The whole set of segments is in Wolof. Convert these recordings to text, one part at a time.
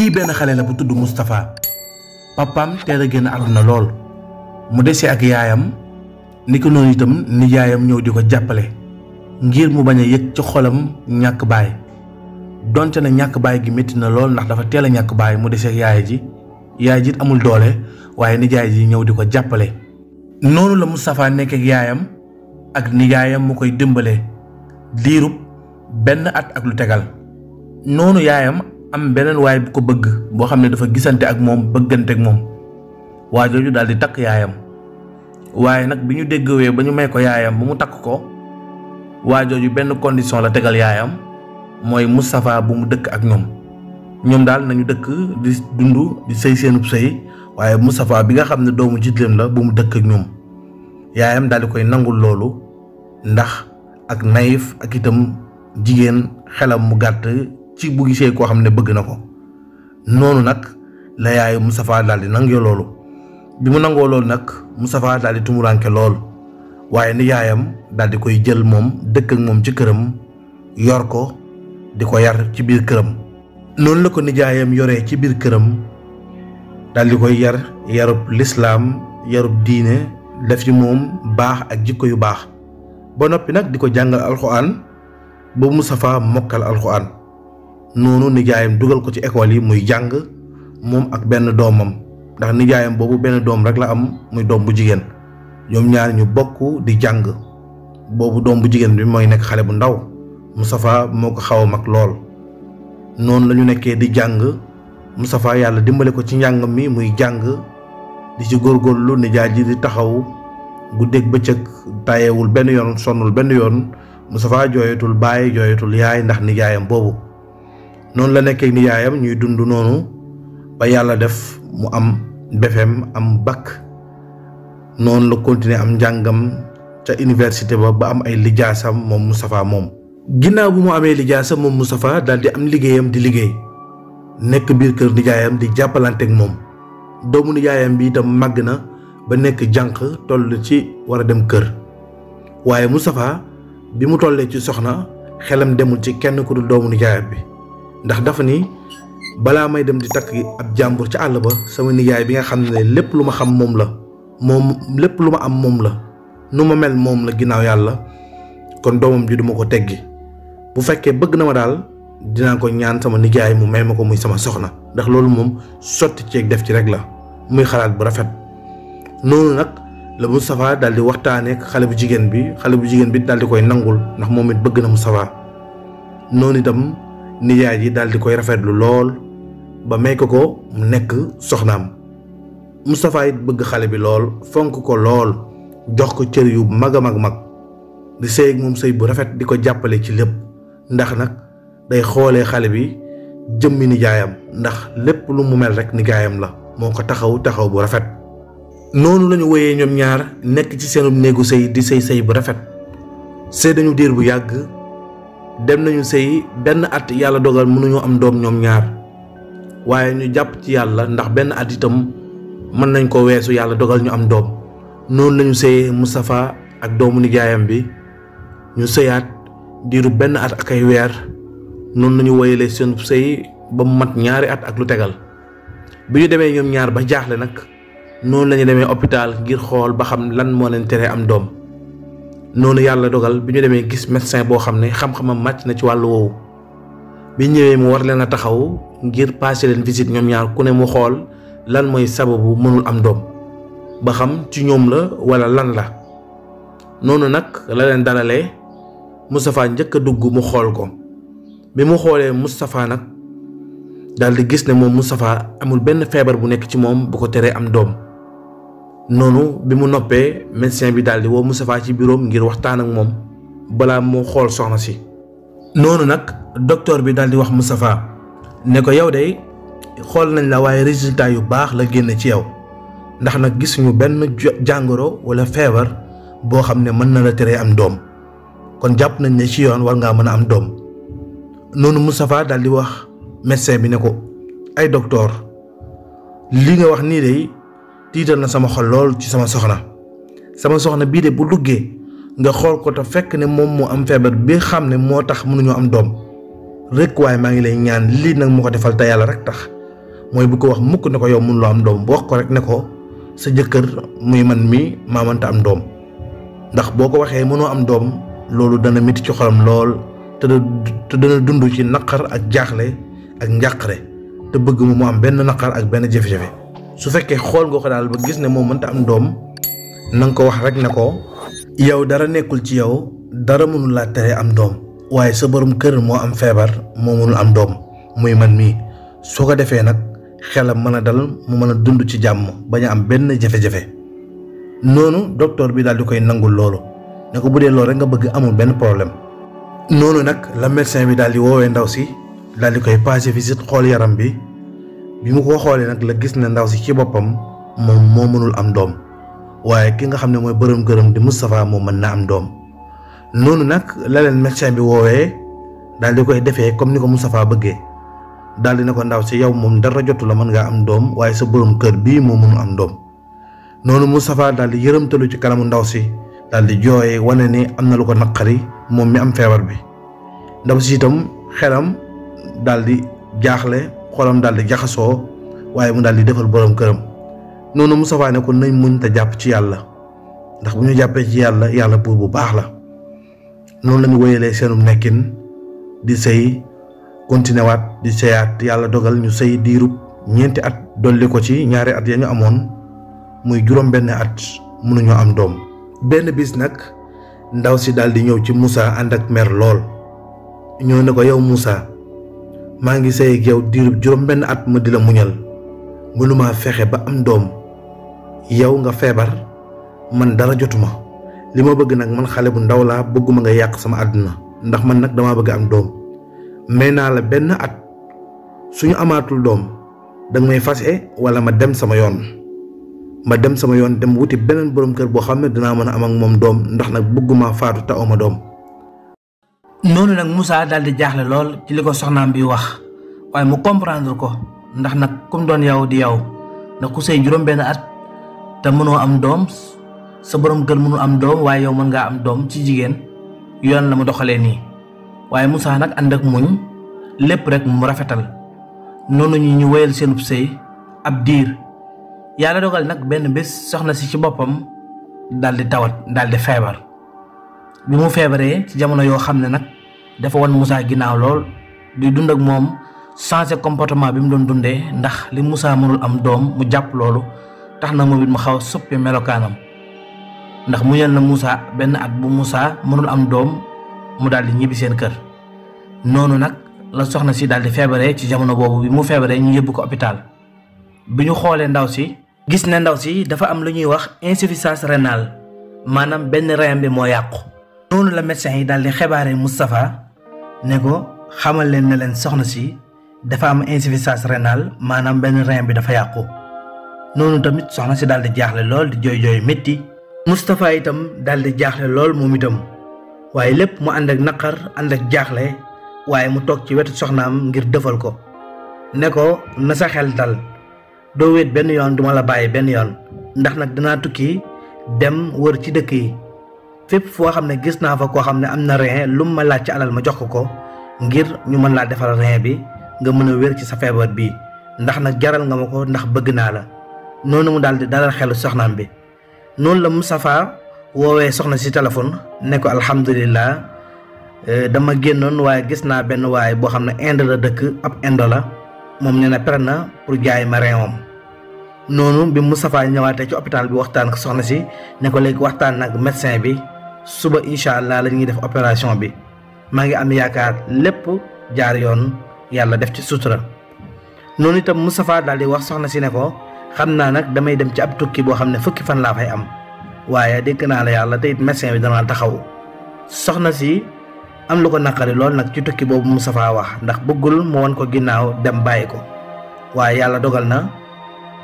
kii benn xale la bu tudd Moustapha papaam teel a génn àdduna lool mu dese ak yaayam ni ko noonu itam nijaayam ñëw di ko jàppale ngir mu bañ a yëg ci xolam ñàkk baay donte na ñàkk baay gi métti na lool ndax dafa teel a ñàkk baay mu dese ak yaay ji amul doole waaye nijaay ji ñëw di ko jàppale. noonu la Moustapha nekk ak yaayam ak nijaayam mu koy dimbale diirub benn at ak lu tegal noonu yaayam am beneen waay bu ko bëgg boo xam ne dafa gisante ak moom bëggante ak moom waa jooju daal di takk yaayam waaye nag bi ñu déggowee ba ñu may ko yaayam ba mu takk ko waa jooju benn condition la tegal yaayam mooy Moustapha bu mu dëkk ak ñoom daal nañu dëkk di dund di sëy seenub sëy waaye Moustapha bi nga xam ne doomu jiitleem la bu mu dëkk ak ñoom yaayam daal di koy nangul loolu ndax ak naïf ak itam jigéen xelam mu gàtt ci bu gisee koo xam ne bëgg na ko noonu nag la yaayu Moustapha daal di nangoo loolu bi mu nangoo loolu nag Moustapha daal di tumuranke lool waaye ni yaayam daal di koy jël moom dëkk ak moom ci këram yor ko di ko yar ci biir këram noonu la ko nijaayam yoree ci biir këram daal di koy yar yarub lislaam yarub diine def ci moom baax ak jikko yu baax ba noppi nag di ko jàngal alxuraan ba Moustapha mokkal alxuraan noonu nijaayam dugal ko ci école yi muy jàng moom ak benn doomam ndax nijaayam boobu benn doom rek la am muy doom bu jigéen ñoom ñaar ñu bokk di jàng boobu doom bu jigéen bi mooy nekk xale bu ndaw Moustapha moo ko xaw a mag lool noonu la ñu nekkee di jàng Moustapha yàlla dimbale ko ci njàng mi muy jàng di ci góorgóorlu nijaay ji di taxaw guddeeg bëccëg tayewul benn yoon sonnul benn yoon Moustapha jooyatul baay jooyatul yaay ndax nijaayam boobu noonu la nekkee nijaayam ñuy dund noonu ba yàlla def mu am BFEM am bac noonu la continuer am njàngam ca université ba am ay lijaasam moom Moustapha moom. ginnaaw bu mu amee lijaasam moom Moustapha daal di am liggéeyam di liggéey nekk biir kër nijaayam di jàppalante ak moom doomu nijaayam bi itam màgg na ba nekk jànq toll ci war a dem kër waaye Moustapha bi mu tollee ci soxna xelam demul ci kenn ku dul doomu nijaayam bi ndax dafa ni balaa may dem di takk ab jàmbur ci àll ba sama nijaay bi nga xam ne lépp lu ma xam moom la moom lépp lu ma am moom la nu ma mel moom la ginnaaw yàlla kon doomam ji duma ko teggi bu fekkee bëgg na ma daal dinaa ko ñaan sama nijaay mu may ma ko muy sama soxna ndax loolu moom sotti ceeg def ci rek la muy xalaat bu rafet noonu nag la Moustapha daal di waxtaanee ak xale bu jigéen bi daal di koy nangul ndax moom it bëgg na Moustapha noonu itam nijaay ji daal di koy rafetlu lool ba may ko mu nekk soxnaam Moustapha it bëgg xale bi lool fonk ko lool jox ko cër yu mag a mag di sëy ak moom sëy bu rafet di ko jàppale ci lépp ndax nag day xoolee xale bi jëmmi nijaayam ndax lépp lu mu mel rek nijaayam la moo ko taxaw bu rafet noonu lañu woyee ñoom ñaar nekk ci seenum néegu sëy di sëy bu rafet sëy dañu diir bu yàgg dem nañu sëy benn at yàlla dogal mënuñu am doom ñoom ñaar waaye ñu jàpp ci yàlla ndax benn at itam mën nañ ko weesu yàlla dogal ñu am doom noonu lañu sëyee Moustapha ak doomu nijaayam bi ñu sëyaat diiru benn at ak ay weer noonu lañu woyalee seen sëy ba mu mat ñaari at ak lu tegal bi ñu demee ñoom ñaar ba jaaxle nag noonu lañu demee hôpital ngir xool ba xam lan moo leen teree am doom noonu yàlla dogal bi ñu demee gis médecin boo xam ne xam-xamam màcc na ci wàllu woowu bi ñëwee mu war leen a taxaw ngir passé leen visite ñoom ñaar ku ne mu xool lan mooy sababu mënul am doom ba xam ci ñoom la wala lan la noonu nag la leen dalalee Moustapha njëkk a dugg mu xool ko bi mu xoolee Moustapha nag daal di gis ne moom Moustapha amul benn feebar bu nekk ci moom bu ko teree am doom noonu bi mu noppee médecin bi daal di woo Moustapha ci bureau ngir waxtaan ak moom balaa moo xool soxna si noonu nag docteur bi daal di wax Moustapha ne ko yow de xool nañ la waaye résultat yu baax la génn ci yow ndax nag gisuñu benn jàngoro wala feebar boo xam ne mën na la teree am doom kon jàpp nañ ne ci yoon war ngaa mën a am doom noonu Moustapha daal di wax médecin bi ne ko ay docteur li nga wax nii de tiital na sama xol lool ci sama soxna bii de bu duggee nga xool ko te fekk ne moom moo am feebar bi xam ne moo tax mënuñoo am doom rek waaye maa ngi lay ñaan lii nag moo ko defal te yàlla rek tax mooy bu ko wax mukk ne ko yow mënuloo am doom bu wax ko rek ne ko sa jëkkër muy man mi maa mënta am doom ndax boo ko waxee mënoo am doom loolu dana métti ci xolam lool te dana dund ci naqar ak jaaxle ak njàqare te bëgg mu am benn naqar ak benn jafe-jafe su fekkee xool nga ko daal ba gis ne moom mënta am doom na nga ko wax rek ne ko yow dara nekkul ci yow dara mënul laa tere am doom waaye sa borom kër moo am feebar moo mënul am doom muy man mii soo ko defee nag xelam mën a dal mu mën a dund ci jàmm bañ a am benn jafe-jafe noonu docteur bi daal di koy nangul loolu ne ko bu dee loolu rek nga bëgg amul benn problème noonu nag la médecin bi daal di woowee ndaw si daal di koy passé visite xool yaram bi mu ko xoolee nag la gis ne ndaw si ci boppam moom moo mënul am doom waaye ki nga xam ne mooy borom këram di Moustapha moom mën na am doom noonu nag la leen médecin bi woowee daal di koy defee comme ni ko Moustapha bëggee daal di ne ko ndaw si yow moom dara jotu la mën ngaa am doom waaye sa borom kër bii moo mënul am doom noonu Moustapha daal di yërëmtalu ci kanamu ndaw si daal di jooyee wane ni am na lu ko naqari moom mi am feebar bi ndaw si itam xelam daal di jaaxle xolam daal di jaxasoo waaye mu daal di defal borom këram noonu Moustapha ne ko nañ muñ te jàpp ci yàlla ndax bu ñu jàppee ci yàlla yàlla buur bu baax la noonu la ñu wéyalee seenum nekkin di sëy continué waat di sëyaat yàlla dogal ñu sëy diirub 4 at dolli ko ci 2 at ya ñu amoon muy juróom-benn at mënuñoo am doom benn bis nag ndaw si daal di ñëw ci Moussa ànd ak mer lool ñëw ne ko yow Moussa maa ngi sëy ak yow diirub juróom-benn at ma di la muñal mënumaa fexe ba am doom yow nga feebar man dara jotuma li ma bëgg nag man xale bu ndaw laa bëgguma nga yàq sama àdduna ndax man nag damaa bëgg am doom may naa la benn at suñu amaatul doom danga may fase wala ma dem sama yoon dem wuti beneen borom kër boo xam ne dinaa mën a am ak moom doom ndax nag bëgguma faatu te awma doom. noonu nag Moussa daal di jaaxle lool ci li ko soxnaam bi wax waaye mu comprendre ko ndax nag kum doon yow di yow ndax ku sëy juróom-benn at te mënoo am doom sa borom kër mënul am doom waaye yow mën ngaa am doom ci jigéen yoon la mu doxalee nii waaye Moussa nag ànd ak muñ lépp rek mu rafetal noonu ñu wéyal seenub sëy ab diir yàlla dogal nag benn bés soxna si ci boppam daal di tawat daal di feebar bi mu feebaree ci jamono yoo xam ne nag dafa wan Moussa ginnaaw lool di dund ak moom changé comportement bi mu doon dundee ndax li Moussa mënul am doom mu jàpp loolu tax na moom it mu xaw a soppi melokaanam ndax mu ñal na Moussa benn at bu Moussa mënul am doom mu daal di ñibbi seen kër noonu nag la soxna si daal di feebaree ci jamono boobu bi mu feebaree ñu yóbbu ko hôpital bi ñu xoolee ndaw si gis ne ndaw si dafa am lu ñuy wax insuffisance rénale maanaam benn rein bi moo yàqu noonu la médecin yi daal di xibaare Moustapha ne ko xamal leen ne leen soxna si dafa am insuffisance rénale maanaam benn rein bi dafa yàqu noonu tamit soxna si daal di jaaxle lool di jooy métti Moustapha itam daal di jaaxle lool moom itam waaye lépp mu ànd ak naqar ànd ak jaaxle waaye mu toog ci wetu soxnaam ngir defal ko ne ko na sa xel dal doo wéet benn yoon duma la bàyyi benn yoon ndax nag danaa tukki dem wër ci dëkk yi fépp foo xam ne gis naa fa koo xam ne am na rein lu mu ma laaj ci alal ma jox ko ngir ñu mën laa defal rein bi nga mën a wér ci sa feebar bii ndax nag jaral nga ma ko ndax bëgg naa la noonu mu daal di dalal xelu soxnaam bi noonu la Moustapha woowee soxna si téléphone ne ko alhamdulilah dama génnoon waaye gis naa benn waay boo xam ne Inde la dëkk ab Indo la moom nee na pare na pour jaay ma reewam noonu bi Moustapha ñëwaatee ci hôpital bi waxtaan ak soxna si ne ko léegi waxtaan nag médecin bi suba incha allah la ñuy def opération bi maa ngi am yaakaar lépp jaar yoon yàlla def ci sutura noonu itam Moustapha daal di wax soxna si ne ko xam naa nag damay dem ci ab tukki boo xam ne fukki fan laa fay am waaye dégg naa la yàlla te it médecin bi dana taxaw soxna si am lu ko naqari lool nag ci tukki boobu Moustapha wax ndax bëggul mu won ko ginnaaw dem bàyyi ko waaye yàlla dogal na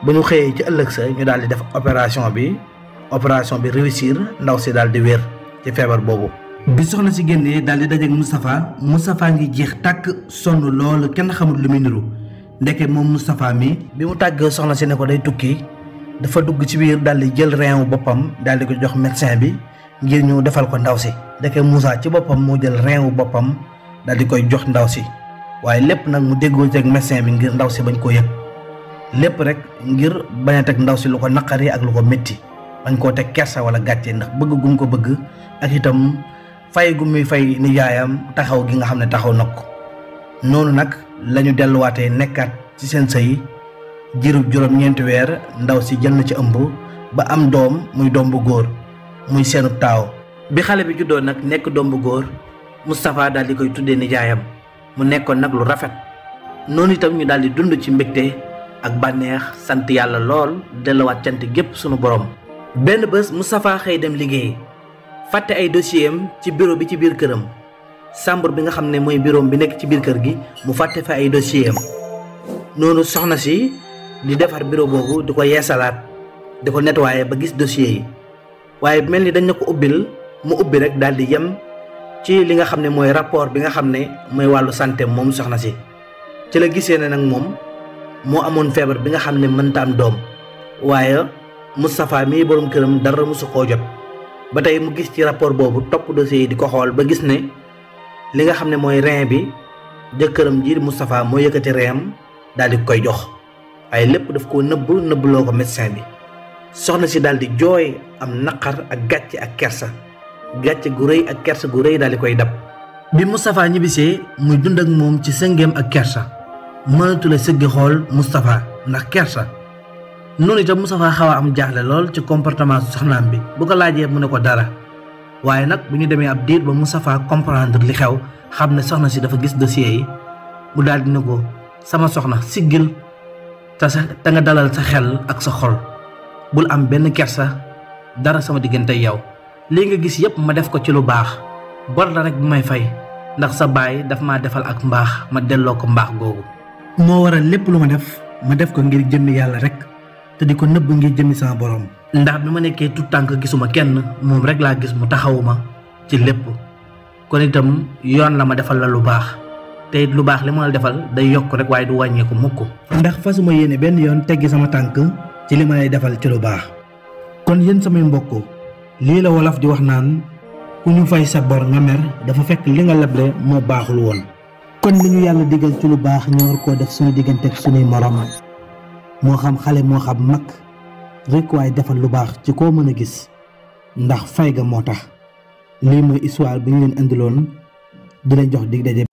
ba ñu xëyee ci ëllëg sa ñu daal di def opération bi réussir ndaw si daal di wér ci feebar boobu. bi soxna si génnee daal di dajeek Moustapha ngi jeex tàkk sonn loolu kenn xamul lu muy niru ndeke moom Moustapha mi bi mu tàggee soxna si ne ko day tukki dafa dugg ci biir daal di jël rein wu boppam daal di ko jox médecin bi ngir ñu defal ko ndaw si ndeke Moussa ci boppam moo jël rein wu boppam daal di koy jox ndaw si waaye lépp nag mu déggoo ci ak médecin bi ngir ndaw si bañ koo yëg lépp rek ngir bañ a teg ndaw si lu ko naqari ak lu ko métti bañ koo teg kersa wala gàcce ndax bëgg gum ko bëgg ak itam fay gu muy fay nijaayam taxaw gi nga xam ne taxaw na ko. noonu nag lañu delluwaatee nekkaat ci seen sëy jirub juróom-ñeenti weer ndaw si jël na ci ëmb ba am doom muy doom bu góor muy seenu taaw. bi xale bi juddoo nag nekk doom bu góor Moustapha daal di koy tuddee nijaayam mu nekkoon nag lu rafet. noonu itam ñu daal di dund ci mbégte ak bànneex sant yàlla lool delluwaat cant gépp sunu borom. benn bés Moustapha xëy dem liggéey fàtte ay dossier am ci bureau bi ci biir këram chambre bi nga xam ne mooy bureau bi nekk ci biir kër gi mu fàtte fa ay dossier am. noonu soxna si di defar bureau boobu di ko yeesalaat di ko nettoyer ba gis dossier yi waaye mel ni dañ na ko ubbil mu ubbi rek daal di yem ci li nga xam ne mooy rapport bi nga xam ne mooy wàllu santé moom soxna si. ci la gisee ne nag moom moo amoon feebar bi nga xam ne mënta am doom waaye Moustapha mii borom këram dara mosu koo jot ba tey mu gis ci rapport boobu topp dossier yi di ko xool ba gis ne li nga xam ne mooy rein bi jëkkëram ji Moustapha moo yëkkati rein daal di koy jox waaye lépp daf koo nëbbloo ko médecin bi. soxna si daal di jooy am naqar ak gàcce ak kersa gàcce gu rëy ak kersa gu rëy daal di koy dab. bi Moustapha ñibbisee muy dund ak moom ci sëngeem ak kersa mënatula sëggi xool Moustapha ndax kersa. noonu itam Moustapha xaw a am jaaxle lool ci comportement soxnaam bi bu ko laajee mu ne ko dara waaye nag bu ñu demee ab diir ba Moustapha comprendre li xew xam ne soxna si dafa gis dossier yi mu daal di ne ko sama soxna siggil te nga dalal sa xel ak sa xol bul am benn kersa dara sama diggante yow lii nga gis yépp ma def ko ci lu baax bor la rek bu may fay ndax sa baay daf maa defal ak mbaax ma delloo ko mbaax googu. moo waral lépp lu ma def ko ngir jëmmi yàlla rek te di ko nëbb ngir jëmmi sama borom. ndax bi ma nekkee tout tànk gisuma kenn moom rek laa gis mu taxawuma ci lépp kon itam yoon la ma defal la lu baax te it lu baax li ma la defal day yokk rek waaye du wàññeeku mukk. ndax fasuma yéene benn yoon teggi sama tànk ci li ma lay defal ci lu baax. kon yéen samay mbokk lii la wolof di wax naan ku ñu fay sa bor nga mer dafa fekk li nga leble moo baaxul woon. kon li ñu yàlla digal ci lu baax ñu war koo def suñu diggante ak suñuy morom moo xam xale moo xam mag rek waaye defal lu baax ci koo mën a gis ndax fay ga moo tax. lii mooy histoire bi ñu leen indiloon di leen jox dig daje